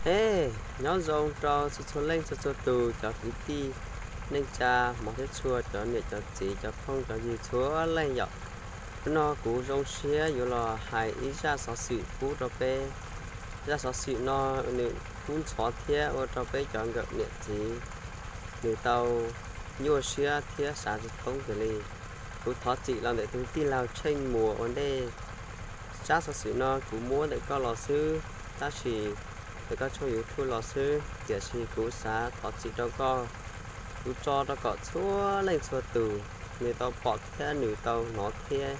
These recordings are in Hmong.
Hej, nyob zoo rau txhua txhua leej txhua txhua tus cov kwv tij neej tsa, hmov thiab tshua, cov niam cov txiv, cov phooj cov ywg txhua leej yom. Hnub no kuv zoo siab yuav los hais ib zaj xov xwm pub rau peb. Zaj xov xwm no nws kub ntxhov thiab ua rau peb cov nkawm niam txiv nws tau nyuaj siab thiab xav tsis thoob kiag li. Kuv thov txim los ntawm tus tij laug Tsheej Muas ua ntej. Zaj xov xwm no kuv muab ntawm koj los xwb, tab sis ntawm koj tshooj YouTube los xwb, tiam sis kuv xav thov txim rau koj. Kuv tso rau kom txhua leej txhua tus nws tau pom thiab nws tau hnov thiab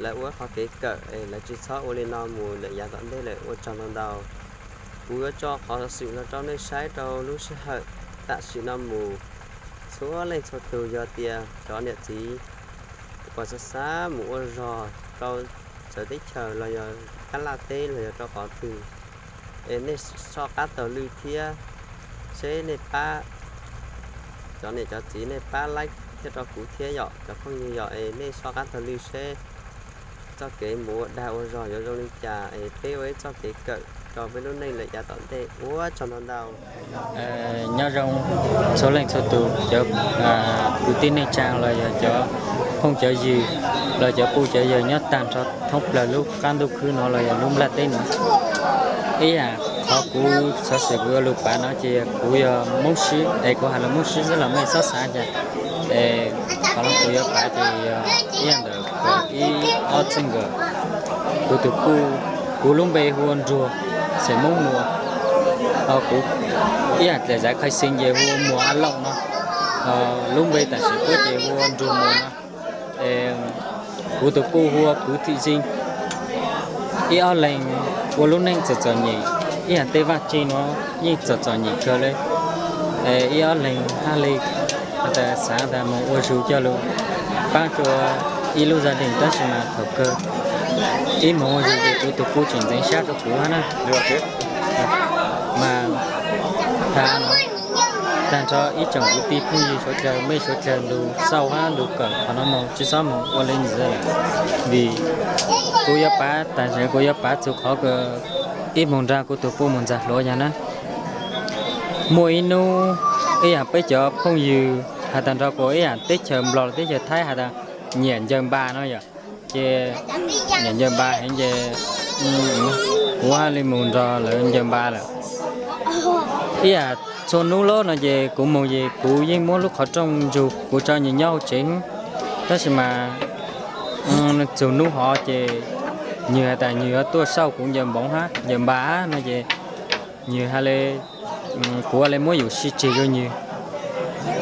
lawv ua qhov kev kawm es lawv tsis txhob ua li no mus lawm yav tom ntej lawm. Ua tsaug ntau ntau. Kuv yuav tso qhov xov xwm los rau nej saib rau lub sij hawm tam sim no mus. Txhua leej txhua tus yog tias cov niam txiv uas xav xav mus ua zog rau txawv teb chaws los yog Nyab Laj teb los yog rau qhov twg, es nej soj qab taug lw thiab seb nej pab, cov niam cov txiv nej pab like thiab rau kuv thiab yom, cov phooj ywg yom, es nej soj qab taug lw seb txoj kev mus ua dag ua zog yuav zoo li cas es peb ua ib txoj kev kawm rau peb lub neej lawm yav tom ntej. Ua tsaug ntau ntau. Nyob zoo txhua leej txhua tus, cov kwv tij neej tsa los yog cov phooj cov ywg los cov puj cov yawg nyob tag nrho thoob plaws lub qab ntuj khwb no los yog lub nplaj teb no. Ib yam qhov kuv xov xwm kuv yuav lug pav no ces kuv yog Moob Sib es kuv hais lus Moob Sib xwb los mej txhob xav cas. Es qhov no kuv yuav pav ces yog ib yam ntawm ib ob txheej nkawm. Kuv tus puj, kuv lub npe hu ua Nruag, xeem Moob Muas. Ho kuv ib yam txawm xav khai xeem ces hu ua Muas A Looj no. Ho lub npe tam sim tuab ces hu ua Nruag Muas no. Kuv tus puj hu ua Kwv Thim Xeeb. Ib ob leeg ua lub neej txom txom nyem, ib yam tej vaj tse no yeej txom txom nyem kawg li. Ib ob leeg haj li tas xav tas mus ua zug coj lug paab rua ib lub zaj deeg, tab sis mas thaum kawg ib moog ua zug ces kuv tus puj tseem ntxeev sab rua kuv hab na. Mas tag nrho ib tsoom kwv tij phooj ywg suav dlawg, mej suav dlawg lug xauj hab lug kawm qhov no moog, tsi xob moog ua le ntxiv lawm. Vim kuv yuav pav, tam sim kuv yuav pav txug qhov kws ib moog nrug kuv tus puj moog ntxag hluav yog na. Muaj ib nub, ib yam peb cov phooj ywg has tas nrug kuv ib yam teb chaws Nplog los teb chaws Thaib has tas nyiam ncaws npas no yom. Ces nyiam ncaws npas heev ces kuv haj li moog nrug lawv ncaws npas lawm. Ib yam txhua nub lawm no ces kuv moog ces kuv yeej muab lub qhov rooj nrug kuv tso nwg nyob hauv tsev. Tab sis mas txug nub hov ces nwg has tas nwg yuav tuaj xauj kuv ncaws npoov hab ncaws npas hab no ces nwg has le, kuv has le muab yum sib tseg rua nwg.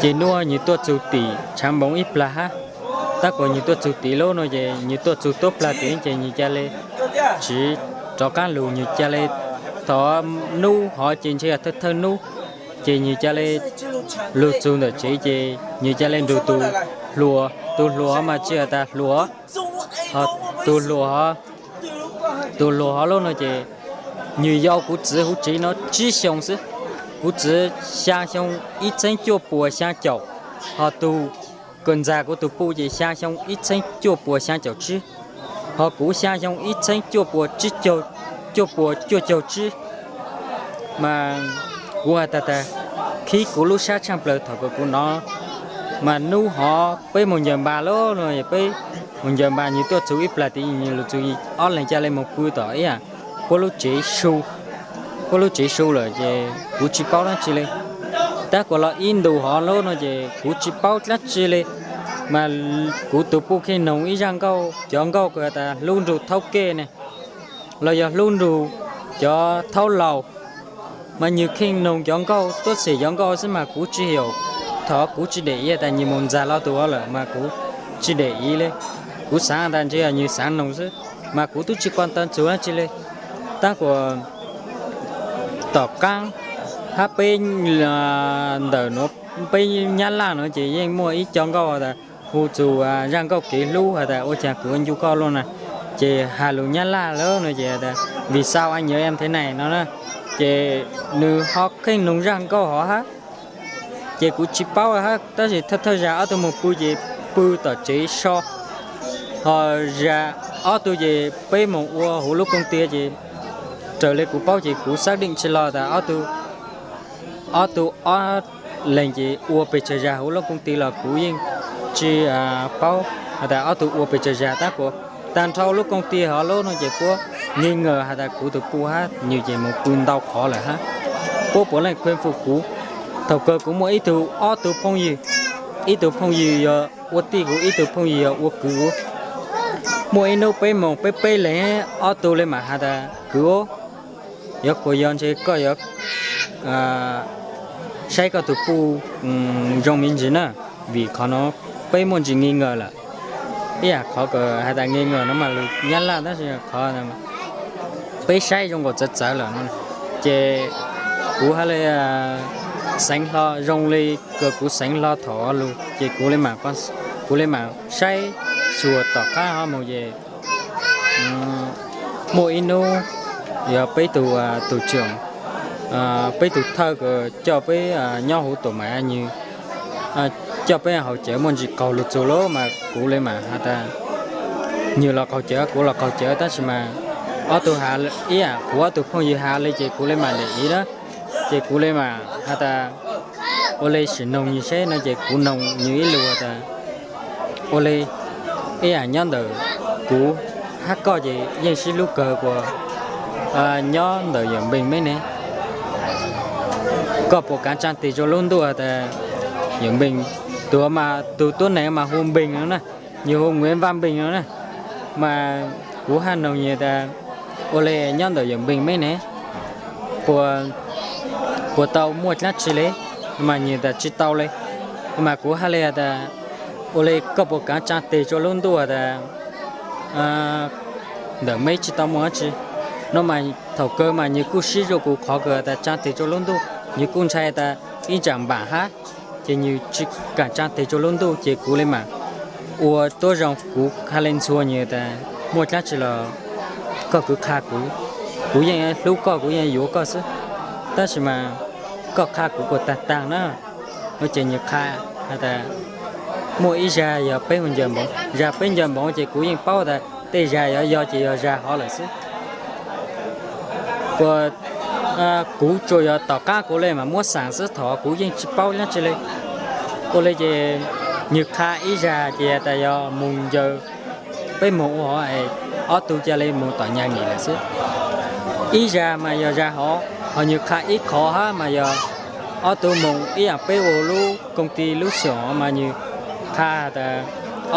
Ces nub nwg tuaj txug tim tshaav npoov ib plag hab. Tab kuas nwg tuaj txug tim lub no ces nwg tuaj txug tuab plag tim ces nwg ca le tsiv rov qaab lug, nwg ca le thov nub hov ces ntshe yog thawj thawj nub, ces nwg ca le lug txug ntawm tsev ces nwg ca le nrug tus hluas, tus hluas mas tsi has tas hluas, ho tus hluas, tus hluas hov lub no ces nwg yau kuv txiv huv tsev no tsib xyoo xwb. Kuv txiv xyaa xyoo ib txheeb cuaj puas xyaa caum, ho tug kws ntxag kuv tus puj ces xyaa xyoo ib txheeb cuaj puas xyaa caum tsib, ho kuv xyaa xyoo ib txheeb cuaj puas tsib caug, cuaj puas cuaj caug tsib. Mas kuv has tas tas khib kuv lub sab tshaaj plawg thaum kws kuv nov, mas nub hov peb moog ncaws npas lawm no, peb moog ncaws npas nwg tuaj txug ib plag tim nwg lug txug ob leeg ca le moog pw tom ib yam puab lub tsev su, puab lub tsev su lawm ces kuv tsi paub dlaab tsi le. Tab kuas los ib ntus hov lawm no ces kuv tsi paub dlaab tsi le, mas kuv tus puj kheej noog ib zaj nkauj, cov nkauj kws has tas hlub nrug thaub kej ne, los yog hlub nrug cov thaub laus, mas nwg kheej noog cov nkauj tuab xem cov nkauj xwb mas kuv tsi, thaum kuv tsi dem iv tas nwg moog ntxag lo tug lawm mas kuv tsi dem iv le. Kuv xaav tas ntshe yog nwg xaav noog xwb, mas kuv tub tsi kua taw txug dlaab tsi le. Tab kuas tom qaab hab peb ntawm nuav, peb Nyab Laj nuav ces yeej muaj ib co nkauj has tas hu txug zaj nkauj kev hlub has tas ua caag kuv ncu koj lub na, ces has lug Nyab Laj lawm no ces has tas vì sao anh nhớ em thế này no na, ces nwg ho kheej noog zaj nkauj hov hab. Ces kuv tsi paub hab, tab sis thawj thawj zag ob tug moog pw ces pw tom tsev so, ho zag ob tug ces peb moog ua huv lub koog tia ces Raws li kuv paub ces kuv xab deej tsis los tas ob tug, ob tug ob leeg ces ua pes tsawg zag hauv lub koom ti los kuv yeej tsis paub has tas ob tug ua pes tsawg zag tab kuas tag nrho lub koom ti hov lub no ces puab nkeeg has tas kuv tus puj hab nws ces mus pw ntau qhov lawm hab. Puab puav leej khwv fum kuv. Thaum kawg kuv muaj ib tug, ob tug phooj ywg, ib tug phooj ywg yog ua tij kuv, ib tug phooj ywg yog ua kwv kuv. Muaj ib hnub peb moog peb peb leeg, ob tug le mam has tas kwv, yuav kuas yog ntshe koj yuav saib koj tus puj zoo me ntsis na, vim qhov no peb muaj ntsis nkeeg lawm. Ib yam qhov kws has tas nkeeg no mas lus nyab laj tab sis qhov peb saib zoo nkaus txawv txawv lawm no ces kuv has le xeev hlo zoo li kws kuv xeev hlo thaum lug ces kuv le mam saib xyuas tom qab hov mus ces muaj ib hnub yog peb tus, tus tseem, peb tus thawj kws coj peb nyob huv tuam mas nws coj peb haus cawv muaj ntsis qaug lug txug lawm mas kuv le mam has tas nws los qaug cawv kuv los qaug cawv tab sis mas ob tug has ib yam kuv ob tug phooj ywg has le ces kuv le mam lim ib na. Ces kuv le mam has tas ua le sim noog nws seb no ces kuv noog nws ib lus tas ua le ib yam nyob ntawm kuv hab koj ces yeej sib hlub kawg kuas nyob ntawm yawm Npeeg meb ne, koj puas kav tsaa tes rua lub ntuj has tas yawm Npeeg, tus mas tus tuab neeg mas hu Npeeg no na, nws hu Nquev Vaj Npeeg no na. Mas kuv haj noog nws tas ua le nyob ntawm yawm Npeeg meb ne puas tau muaj dlaab tsi le? Mas nws tas tsis tau le. Mas kuv haj le has tas ua le koj puas kav tsaa tes rua lub ntuj has tas ntawm meb tsis tau muaj dab tsi no. Mas thaum kawg mas nws kuj sib zua kuv qhov kws has tas tsaa tes rua lub ntuj, nws kuj ntshai tas ib tsam npam hab, ces nws tsis kam tsaa tes rua lub ntuj ces kuv le mam ua tuab zoo kuv haj le ntxhua nws tas muaj dlaab tsi los koj kwv qha kuv, kuv yeej hlub koj kuv yeej yuav koj xwb, tab sis mas koj qha kuv puas tag taag na. No ces nws qha has tas muaj ib zag yog peb hu Ncaws Npoov, zag peb Ncaws Npoov ces kuv yeej paub tas tej zag yuav yog ces yog zag hov lawm xwb. Kuas kuv tsuas yog tom qab kuv le mam muab xaam xwb, thaum kuv yeej tsis paub dlaab tsi le. Ua le ces nws qha ib zag ces tas yog mus ncaws, peb moog ua hov es ob tug ca le mus tom nyag nim lawm xwb. Ib zag mas yog zag hov, ho nws qha ib qho hab mas yog ob tug moog ib yam peb ua lub koom ti lub xyoo hov mas nws qha tas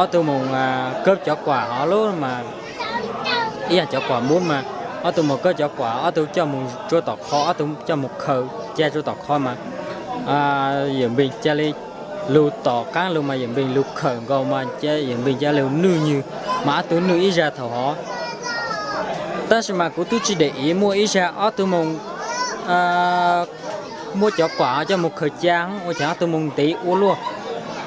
ob tug moog kawb cov kuam hov lub mas ib yam cov kuam mub mas ob tug moog kawb cov kuam, ob tug coj mus rua tom qhov, ob tug coj mus khaws ca rua tom qhov mas yawm Npeeg ca le lug tom qaab lug mas yawm Npeeg lug khawm nkaus mas yawm Npeeg ca le nwj nws, mas ob tug nwj ib zag thaum hov. Tab sis mas kuv tub tsis daim iv muaj ib zag ob tug moog muab cov kuam coj mus khaws ca, ua cas ob tug moog ntev ua luaj,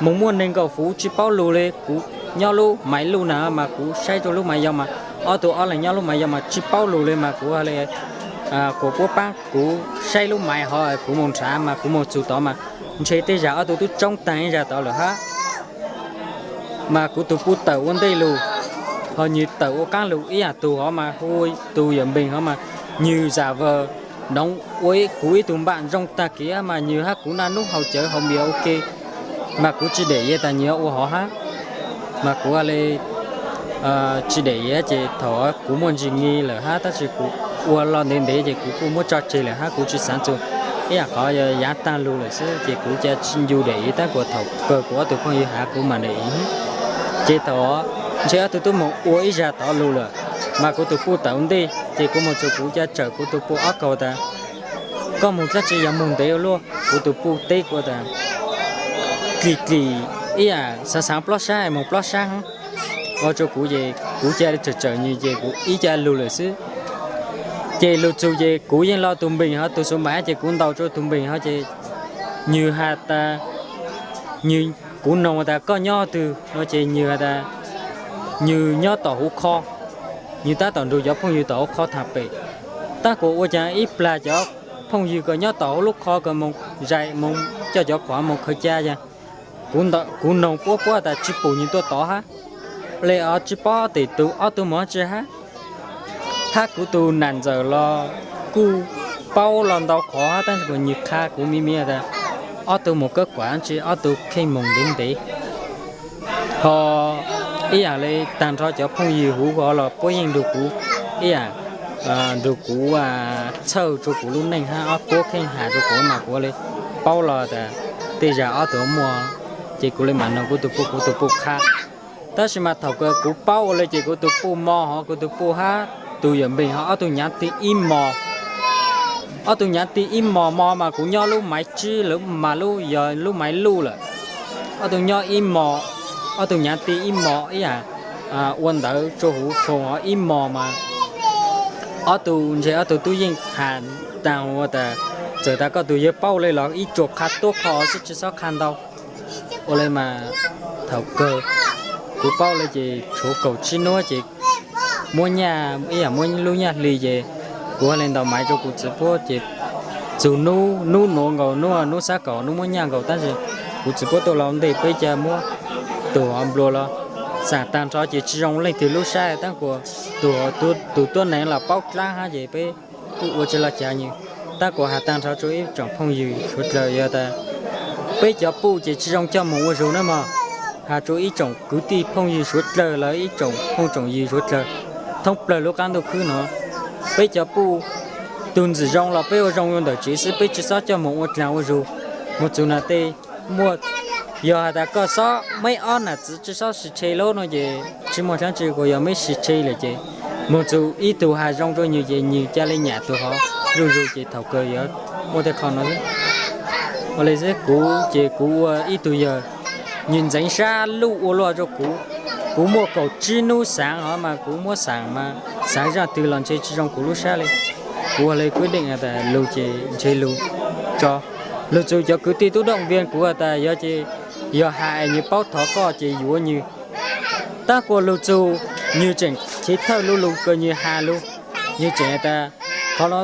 moog muaj neeg nkaum fuv tsis paub lug le. Kuv nyob lub Maiv Luj na mas kuv saib rua lub Maiv Yog mas ob tug ob leeg nyob lub Maiv Yog mas tsis paub lug le mas kuv le kuas puab paab kuv saib lub Maiv hov, kuv moog nrhav mas kuv moog txug tod mas ntshe tej zag ob tug tub tsoob taag ib zag tod lawm hab. Mas kuv tus puj tawm ua ntej lug, ho nwg tawm ua qaab lug ib yam tug hov mas hu tus yawm Npeeg hov mas nwg zam vawg noov ua kuv ib tug npaj zoo taag kev mas nwg hab kuv naj nub haus cawv haus npias ua ke, mas kuv tsis daim iv tas nwg ua hov hab. Mas kuv le tsis daim iv ces thaum kuv muaj ntsis nqi lawm hab tab sis kuv ua lo ntev ntev ces kuv kuj muab tso tseg lawm hab kuv tsis xaav txug, ib yam qhov yog yaav taag lug lawm xwb ces kuv ca tsis ncu daim iv tab kuas thaum kawg kuv ob tug phooj ywg has kuv mam daim iv. Ces thaum ntshe ob tug tub moog ua ib zag tod lug lawm, mas kuv tus puj tawm ua ntej ces kuv moog txug kuv ca tsawm kuv tus puj ob kaug tas koj moog dlaab tsi yog moog ntev ua luaj? Kuv tus puj teb kuv tas dlim dlim ib yam xaav xaav plob sab moog plob sab hab. Ua rua kuv ces kuv ca tsawm tsawm nwg ces kuv ib ca lug lawm xwb. Ces lug txug ces kuv yeej lo tus npeeg hov tus xuv npaim ces kuv ntaus rua tus npeeg hov ces nwg has tas, nwg, kuv noog tas koj nyob twg no ces nwg has tas nwg nyob tom huv qho, nwg tab tom nrug cov phooj ywg tom huv qho thaam pem. Tab kuas ua caag ib plag cov phooj ywg kws nyob tom huv lub qho kws moog zais moog coj cov kuam moog khaws ca, kuv noog puab puab tas tsis pum nwg tuaj tod hab. Le tsis paub tes tug ob tug moog dlaab tsi hab. Hab kuv tus nam ntxawm los kuj paub los ntau qhov hab, tab sis mas nwg qha kuv miv miv tas ob tug moog kawb kuam tsi ob tug kheej moog ntev ntev. Ho ib yaam le taag nrho cov phooj ywg huv hov los puab yeej nrug kuv, ib yaam nrug kuv txhawj rua kuv lub neej hab ob puab kheej has rua kuv mas kuv le paub los tas tej zag ob tug muaj, ces kuv le maam noog kuv tus puj, kuv tus puj qha. Tab sis mas thaum kawg kuv paub ua le ces kuv tus puj mo hov kuv tus puj hab tus yawm npeeg hov ob tug nyav ti ib mos. Ob tug nyav ti ib mos mo mas kuv nyob lub maiv tsib lawm mas lub yog lub maiv luj lawm. Ob tug nyob ib mos, ob tug nyav ti ib mos ib yaam ua ntawv rua huv foos hov ib mos mas ob tug ntshe ob tug tub yeej has taag ua tas, txawm tas koj tus yawg paub le los ib tsuas qha tuab qho xwb tsi xob qha ntau. Ua le mas thaum kawg kuv paub le ces tshuav kaum tsib nub ces muab nyaj ib yaam muab lub nyaj hli ces kuv le ntaus maiv rua kuv txiv puab ces txug nub, nub nuav nkaus nub, nub xab kaum nub muab nyaj nkaus tab sis kuv txiv puab tuaj los ntej peb ca muab tug hov nplua los xaam taag nrho ces tsi zoo leej twg lub sab tab kuas tus, tus tuab neeg los paub dlaab hab ces peb kuj ua tsi lug cav nwg. Tab kuas has taag nrho rua ib tsoom phooj ywg suav dlawg yog tas peb cov puj ces tsi zoo coj moog ua zug na mog. Has rua ib tsoom kwv tij phooj ywg suav dlawg lawv ib tsoom phooj tsoom ywg suav dlawg thoob plawg lub qaab ntuj khwb no, peb cov puj tug ntxim zoo los peb ua zoo yuav ntawm tsev xwb, peb tsi xob coj moog ua dlaag ua zug. Moog txug na tej muaj, yog has tas koj xob meb ob nam txiv tsi xob sis tshe lub no ces tsi muaj dlaab tsi, kuas yog meb sis tshe lawm ces moog txug ib tug has zoo rua nwg ces nwg ca le nyam tug hov zuj zug ces thaum kawg yuav muaj tej qho no. Ua le xwb kuv ces kuv ua ib tug yawg, nwg ntxeev sab luj ua luaj rua kuv. Kuv muaj kaum tsib nub xaav hov mas kuv muab xaav mas xaav zaaj twg los ntshe tsi zoo kuv lub sab le. Kuv ua le kuj deem tas lug ces ntshe lug tso. Lug txug cov kwv tij tub dooj vias kuv has tas yog ces, yog has nwg paub thov koj ces yuav nwg. Tab kuas lug txug nwg tseem chiv thawj lug lug kws nwg has lug, nwg tseem tas qhov no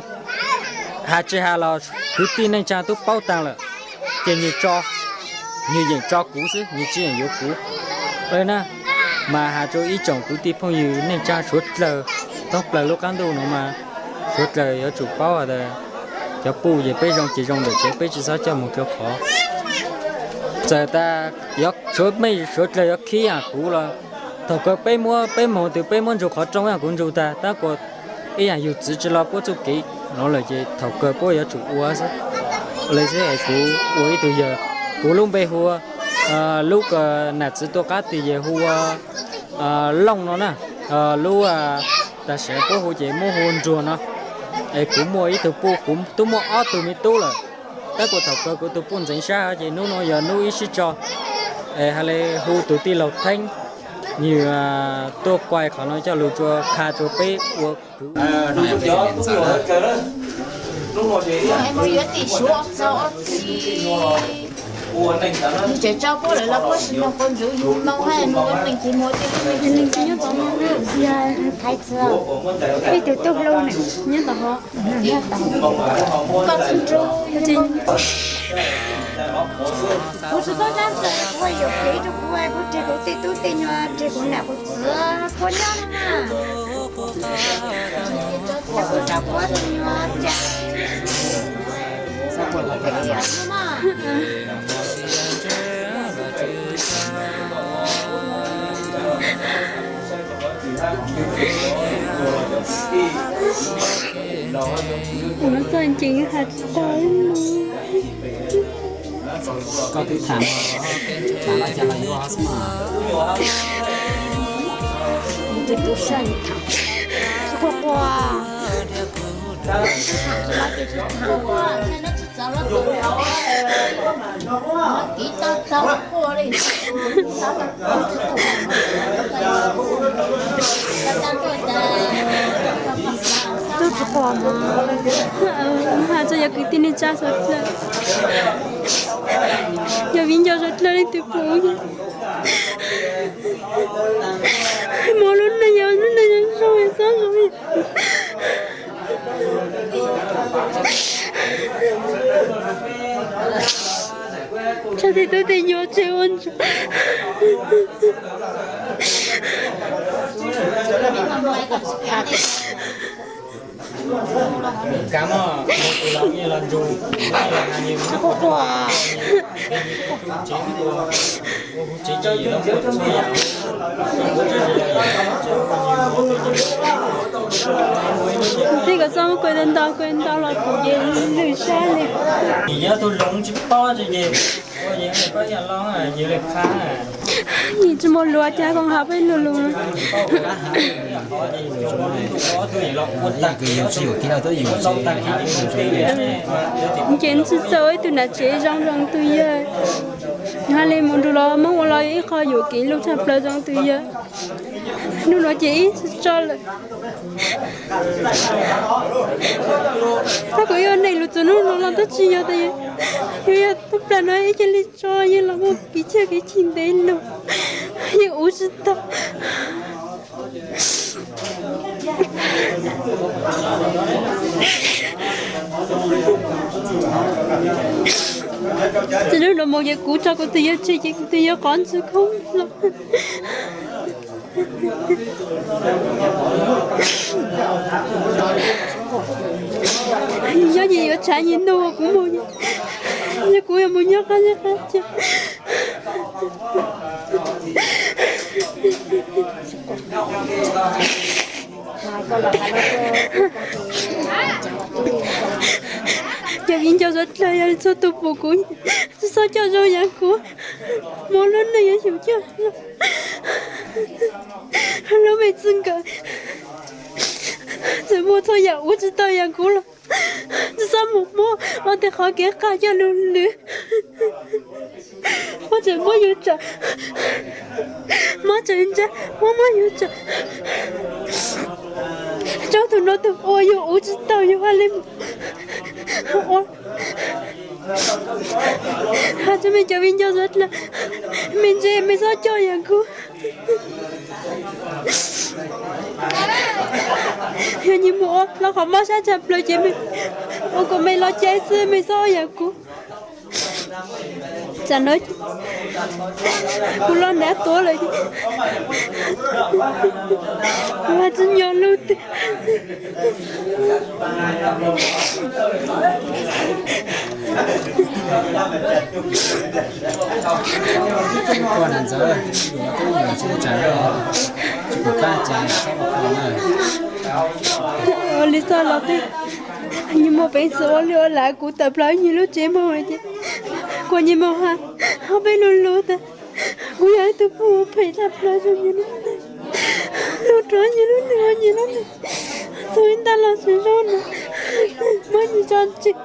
has tsi has los kwv tij neej tsaa tub paub taag lawm, ces nwg tso, nwg yeem tso kuv xwb, nwg tsi yeem yuav kuv. Ua le na, mas has rua ib tsoom kwv tij phooj ywg neej tsaa suav dlawg thoob plawg lub qaab ntuj nuav mas suav dlawg yuav tsum paub has tas cov puj ces peb zoo ces zoo ntawm tsev, peb tsi xob coj moog rua qhov. Txawm tas yuav suav mej suav dlawg yuav khib yam kuv los thaum kawg peb muab, peb moog twg peb muab ntsug qhov rooj yam kuv ntsug tag, tab kuas ib yaam yug txwv tsi lo puab txuj kev no lawm ces thaum kawg puab yuav tsum ua xwb. Ua le xwb es kuv ua ib tug yawg, kuv lub npe hu ua, lub kws nam txwv tuaj qab tis ces hu ua Looj no na, lub tam sim puab hu ces muab hu ua Nruag no. Es kuv muaj ib tug puj, kuv tub muaj ob tug me tub lawm, tab kuas thaum kawg kuv tug puj ntxeev sab ces nub no yog nub ib sib tso. Es has le hu tug tij laug Theeb, nwg tuaj kuaj qhov no coj lug rua qha rua peb ua kwv. Tseem tso puab lawm los puab sim noog qau ntsuv yug moo hab mus ua neeg tsis mus ua tij neeg tsis nyob tom no na. Thaiv txwv, ib tug tub hluas nyob tom hov. Koj tsis nrug, kuv tsis txhob sab ntxawm, kuv yuam kev rau kuv, kuv nreg kuv tej tub tej nyuag, nreg kuv nam kuv txiv puab nyob no na. Kuv tsis tau puab tus nyuag cas. Ua txoj nceeg has tsis tau. Koj twb tham, tham los cas los yuav xwb mas. Tus tub sab tham, tsis quaj quaj. Tham tsis los ces tsis tham. Tub tsis quaj mas. Has txog yog kwv tij neej tsa suav dlawg, yog viv ncaus suav dlawg leej twg pum. Muaj lub neej yog lub neej zoo txhob zoo. Tsam tej tub tej nyuag tseg ua ntsuag. Kuv thiaj kom txoj muab kuv ntau kuv ntau los kuv ces lwj sab li. Nyob tus hluas tsis paub ces ua yeej pab yam loj yus li qab. Nim tsis muaj luag cas koom hav peb lug lug. Ces tsis txawj ua ib tug nam tsev zoo zoo tus yawg. Hais li mus nrug los Hmoob ua los ib qho yuam kev lug tshaj plaws zoo tus yawg. Hnub no ces ib tsis tso lawm. Tab kuv yog neeg lug txug hnub no los tab tsis yog tas yog yog tub plag no ib cia li tso yawg los muaj kev chaj kev chim ntev lug, yawg ua tsis tau. Txij hnub no mus ces kuv tso kuv tus yawg tseg ces kuv tus yawg qhov ntswg khoob los. Yog ces yuav tshav nyiaj ntuj kuv mus, yog kuv yuav mus nyob qab zej qab ceg. Cov viv ncaus suav dlawg yog txhua tus pum kuv, tsis txhob coj zoo yam kuv, muaj lub neej yuav xyum coj zoo. Lub me txij nkawm txawm muaj txhua yam ua tsis tau yam kuv los tsis txhob mus muab ua tej qhov kev qaj coj lug lwm. Muab tseem muab yus tsam, muab tseem ntsa, muab muab yus tsam. Tsob tus no tus ua yus ua tsis tau yus hais li mus ua. Has tsis me cov viv ncaus xav dlawg, me ntse me txhob coj yam kuv. Yog nyias mus ua los qhov mob sab tshaj plaws ces me ua kom me los cai xwb me txhob yam kuv. Tsam no kuv los nab tuav lawm, kuv tsis nyob lub twg. Ua li xoj los tej, nyias muaj peev xwm ua li ua lav kuv tawm plaws nyias lub tsev moog lawm ces kuv nyias moog ha, ho peb lug lug tas. Kuv yog ib tug pug phem tshaj plaws rua nyias lub neej, lug rua nyias lub neej ua nyias lub neej. Txug ib ntaj los tsis zoo no, muab nyias tso tseg.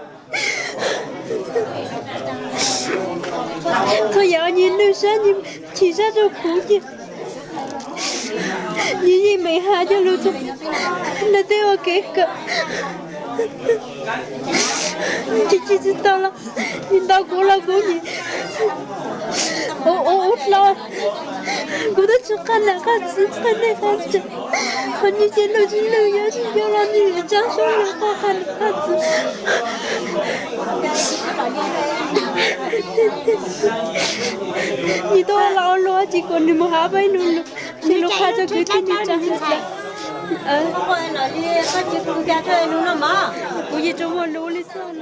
Txhua yam ua nyias lwj sab nyias chim sab rua kuv ces nyias yeej meem has coj lug txug ntawm tej ua kev kawm. Tsis tsis tsis tau los nyias ntaus kuv los kuv nyias ua ua ua dlua. Kuv twb tsis qaj nam qaj txiv qaj neej qaj tsav, ho nyias ces lwj tsis lwj yog tsis yog los nyias yuav tsa suab lug qaj qaj nam qaj txiv. Nyias tuaj ua lag ua luam ces kuv nyias mus hab peb lug lug, ces lug qha txog kwv tij neej tsa. Kuv yeej tsis muaj lus li xwb.